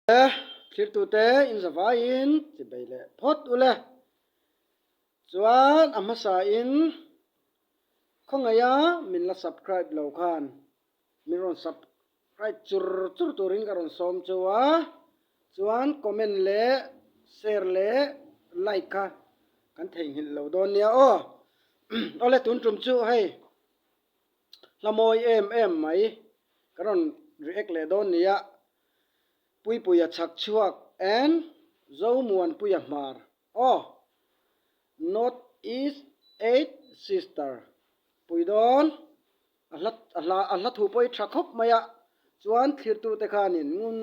Thlirtute in zavaiin chibei leh phawt ule. Chuan a hmasain khawngaia min la subscribe lo khan min rawn subscribe chur chur turin ka rawn sawm cheu a, chuan comment leh share leh like kha kan theihnghilh lo dawn nia aw. Awle tun tum chu hei hla mawi em em mai ka rawn react leh dawn nia. Puipuia chhak chhuak and Zomuanpuia hmar aw North East Eight Sister pui dawn a hla a hla a hla thu pawh hi tha khawp mai a chuan thlirtute khanin ngun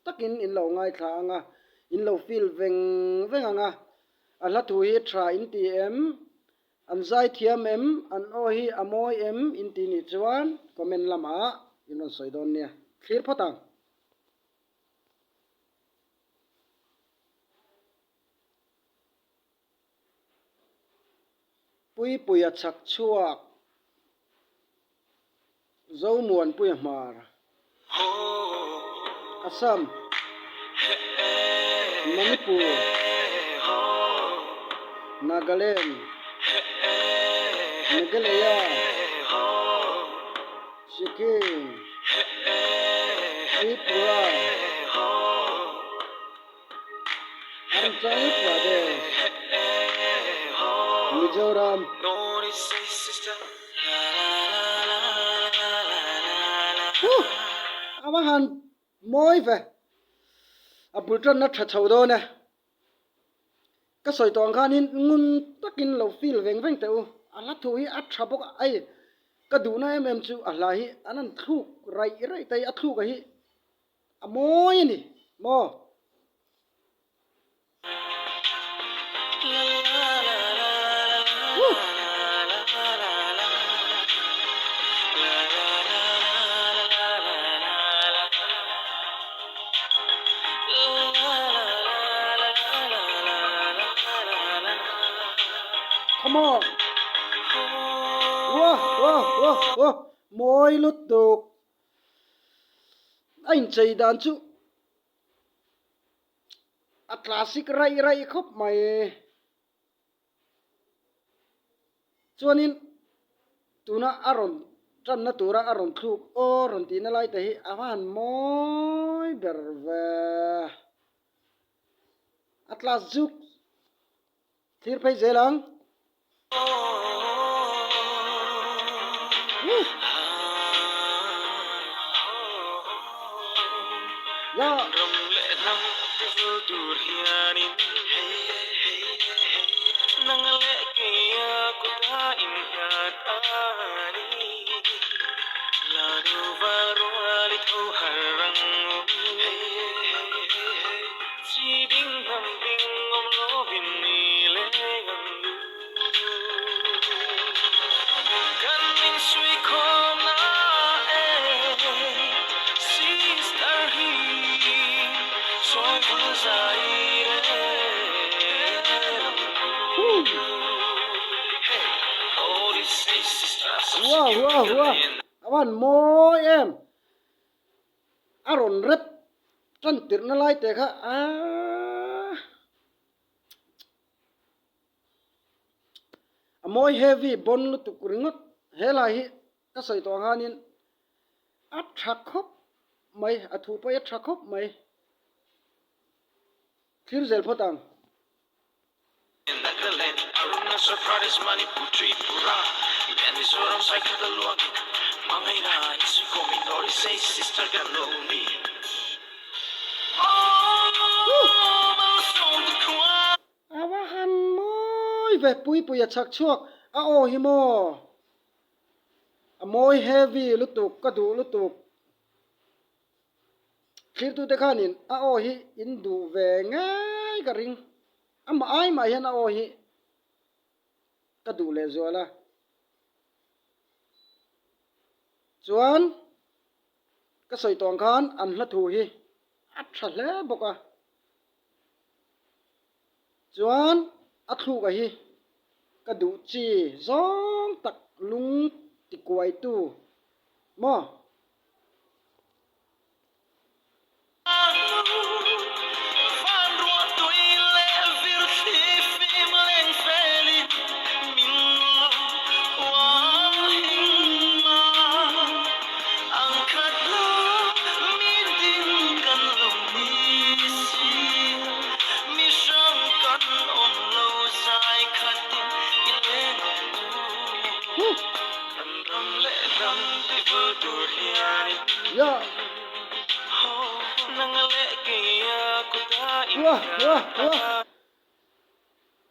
takin in lo ngaithla ang a in lo feel veng veng ang a a hla thu hi tha in ti em An zaithiam em? An aw hi a mawi em? In ti nih chuan comment lamah in rawn sawi dawn nia. Thlir phawt ang. Puipuia chhak chhuak. Zomuanpuia hmar. Assam, Manipur, Nagaland, Meghalaya, Sikkim, Tripura, Arunachal Pradesh, Mizoram. Huh! A va han mawi ve. A bul tanna tha chho dawn e. Ka sawi tawh ang khanin ngun takin lo feel veng veng teh u. A hla thu hi a tha bawk a, ei ka duhna em em chu a hla hi an han thluk raih raih ta hi a thluk a hi a mawi a ni maw. Come on. Wah wah wah wah mawi lutuk a inchei dan chu A classic raih raih khawp mai. Chuanin tuna a rawn tanna tura a rawn thluk aw rawn tihna lai te hi a va han mawi ber ve. A class zuk thlir phei zel ang. Wow wow wow a van mawi em a rawn rep tan tirhna lai te kha aaa. A mawi heavy bon lutuk ringawt helai hi ka sawi tawh ang khanin a tha khawp mai a thu pawh hi a tha khawp mai thlir zel phawt ang. A va han mawi ve Puipui a chhak chhuak a aw hi maw a mawi heavy lutuk ka duh lutuk thlirtute khanin a aw hi in duh ve ngei ka ring amah ai mah hian a aw hi ka duh leh zual a chuan ka sawi tawh ang khan an hla thu hi a tha hle bawk a. Chuan a thluka hi ka duh chi zawng tak lung ti kuaitu maw? Wah wah wah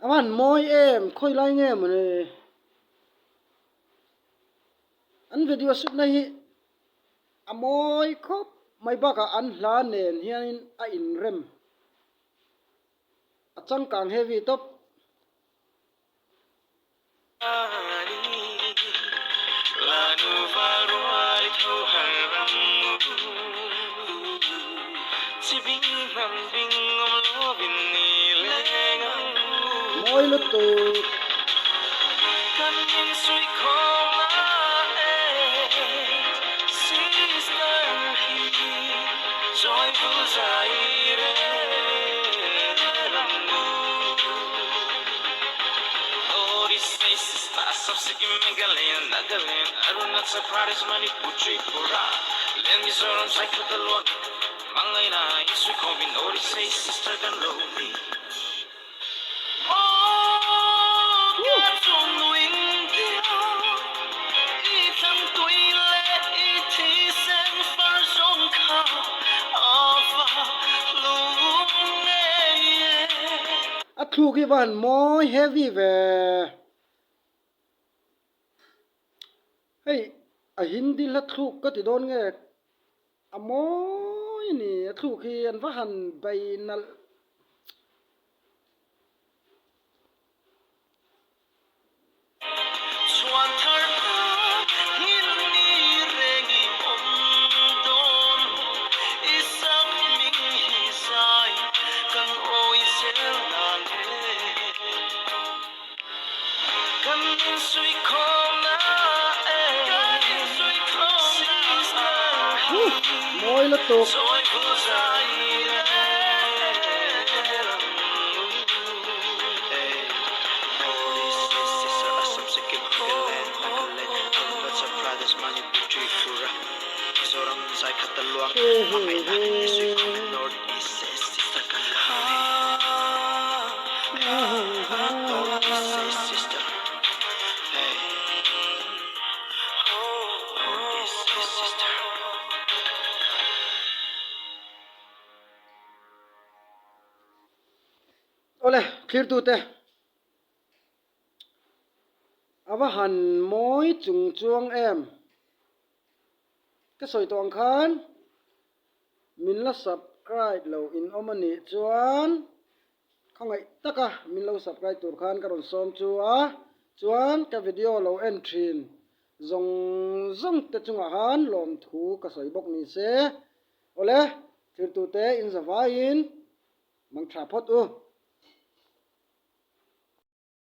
A van mawi em khawi lai nge mawni an video shoot na hi a mawi khawp mai bakah an hla nen hianin a inrem a changkang heavy tawp. Mawi lutuk. A thluk hi van mawi heavy ve. Hei a Hindi hla thluk ka ti dawn nge a mawi a ni a thluk hi an va han bei nalh. Mawi lutuk. Awle thlirtute a va han mawi chung chuang em ka sawi tawh ang khan. Min la subscribe lo in awm a nih chuan khawngaih taka min lo subscribe tur khan ka rawn sawm chu a, chuan ka video lo en thin zawng zawng te chungah khan lawmthu ka sawi bawk ni se. Awle, thirtute in zavaiin mang tha phawt u.